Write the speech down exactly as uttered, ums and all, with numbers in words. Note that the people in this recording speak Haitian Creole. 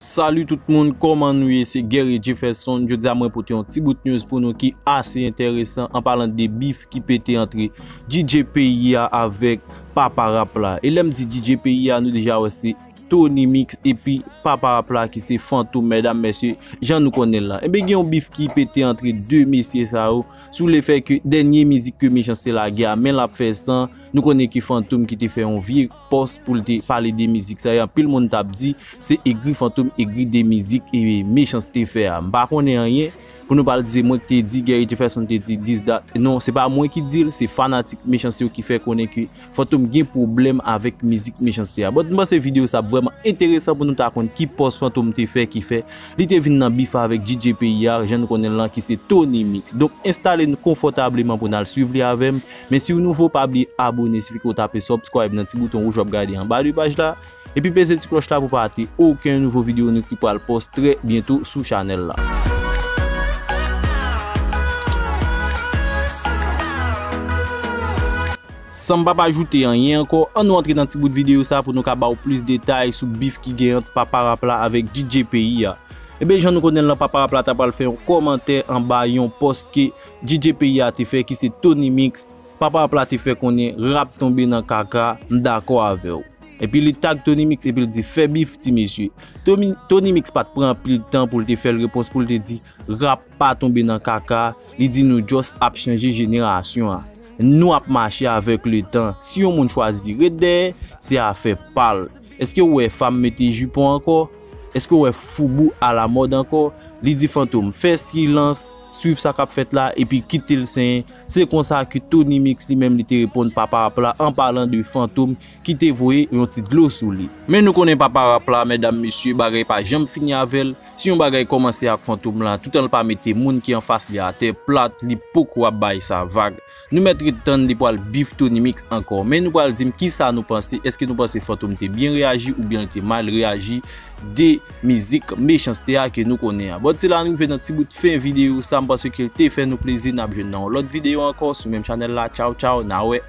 Salut tout moun, kòman nou ye? Se Guerrier Jefferson. Jodi a mwen pote yon ti bout news pou nou ki ase enteresan an palan de bif ki pete antre D J Peyi a avèk Papa Rap la. E lè m di D J Peyi a, nou deja wè se Tony Mix epi Papa Rap la ki se Fantom, medam, mesye, jan nou konnen l la. Ebyen, gen yon bif ki pete antre de mesye sa yo sou le fè ke dènye mizik ke Mechanste lage a, men l ap fè san. Nou konnen ke Fantom ki te fè yon vye pòs pou l te pale de mizik sa, e anpil moun t ap di se egri Fantom egri de mizik e Mechanste fè a. M pa konnen anyen pou nou pral di se mwen ki te di, Guerrier Jefferson te di this, that. Non, se pa mwen ki di l, se fanatik Mechanste yo ki fè konnen ke Fantom gen pwoblèm avèk mizik Mechanste a. But m panse videyo sa ap vrèman enteresan pou nou ta konn ki pòs Fantom te fè ki fè li te vin nan bif avèk D J Peyi a, jan nou konnen l lan ki se Tony Mix. Donk, enstale nou konfòtableman pou n al swiv li avè m. Men si w nouvo, pa bliye abone, sifi ke w tape subscribe nan ti bouton wouj w ap gade anba de paj la. Epi peze ti klòch la pou pa rate okenn nouvo videyo nou ki pral pòs trè byento sou chanèl la. San m pa pa ajoute anyen ankò, ann nou antre nan ti bout videyo sa pou nou ka ba w plis detay sou bif ki gen ant Papa Rap la avèk D J Peyi a. Ebyen, jan nou konnen l lan, Papa Rap la ta pral fè yon kòmantè anba yon pòs ke D J Peyi a te fè ki se Tony Mix. Papa Rap la te fè konnen rap tonbe nan kaka, m dakò avè w. Epi li tag Tony Mix epi l di fè bif ti mesye. Tony, Tony Mix pa t pran anpil tan pou l te fè l repons pou l te di rap pa tonbe nan kaka, li di nou just ap chanje jenerasyon an. Nou ap mache avèk letan. Si yon moun chwazi ret dèyè, se afè pa l. Èske w wè fanm mete jipon ankò? Èske w wè foubou alamòd ankò? Li di Fantom fè silans, swiv sa k ap fèt la epi kite l senyen. Se konsa ke Tony Mix li menm li te reponn Papa Rap la an palan de Fantom ki te voye yon ti dlo sou li. Men nou konnen Papa Rap la, medam, mesye, bagay pa janm fini avè l. Si yon bagay kòmanse ak Fantom la, toutan l pa mete moun ki anfas li atè plat, li poko ap bay sa vag. Nou mèt ret tann li pral bif Tony Mix ankò. Men nou pral di m kisa nou panse. Èske nou panse Fantom te byen reyaji oubyen l te mal reyaji de mizik Mechanste a ke nou konnen a? But se la nou rive nan ti bout fen videyo sa. M panse ke l te fè nou plezi. N ap jwenn nan yon lòt videyo ankò sou menm chanèl la. Tchaw, tchaw, n a wè.